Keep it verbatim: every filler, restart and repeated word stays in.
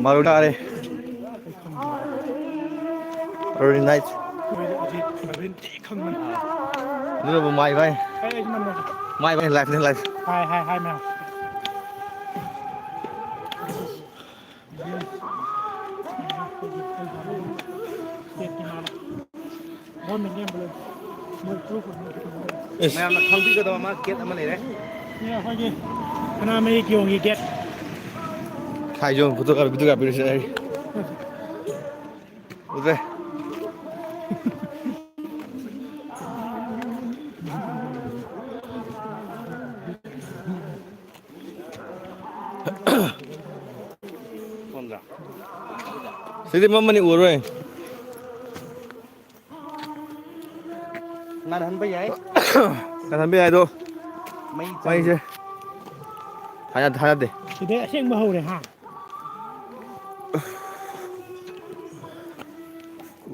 ꯃꯔꯨ ꯇꯥꯔꯦ꯫ ꯃꯔꯨ ꯅꯥꯏꯠ꯫ ꯑꯗꯨꯅꯕꯨ ꯃꯥꯏ ꯚꯥꯏ꯫ ꯃꯥꯏ ꯚꯥꯏ ꯂꯥꯏꯐꯅꯤ ꯂꯥꯏꯐ꯫ ꯍꯥꯏ, ꯍꯥꯏ, ꯍꯥꯏ ꯃꯌꯥꯝ꯫ ꯏꯁ꯫ ꯃꯌꯥꯝꯅ ꯈꯪꯕꯤꯒꯗꯕ ꯑꯃ ꯒꯦꯠ ꯑꯃ ꯂꯩꯔꯦ꯫ ꯁꯤ ꯑꯩꯈꯣꯏꯒꯤ ꯁꯅꯥꯃꯍꯤ ꯀꯤꯌꯣꯡꯒꯤ ꯒꯦꯠ꯫ ꯈꯥꯏꯖꯣꯝ ꯐꯣꯇꯣ ꯀꯥꯞꯄꯤ, ꯐꯣꯇꯣ ꯀꯥꯞꯄꯤꯔꯁꯦ ꯍꯥꯏꯔꯤ꯫ ꯎꯗ꯭ꯔꯦ꯫ ꯁꯤꯗꯤ ꯃꯝꯃꯅꯤ ꯎꯔꯣꯏ꯫ ꯉꯥꯟꯍꯟꯕ ꯌꯥꯏ꯫ ꯉꯥꯟꯍꯟꯕ ꯌꯥꯏ ꯑꯗꯣ ꯃꯩ ꯆꯪ- ꯃꯩꯁꯦ ꯊꯥꯅ-, ꯊꯥꯅꯗꯦ꯫ ꯁꯤꯗꯩ ꯑꯁꯦꯡꯕ ꯍꯧꯔꯦ ꯍꯥ?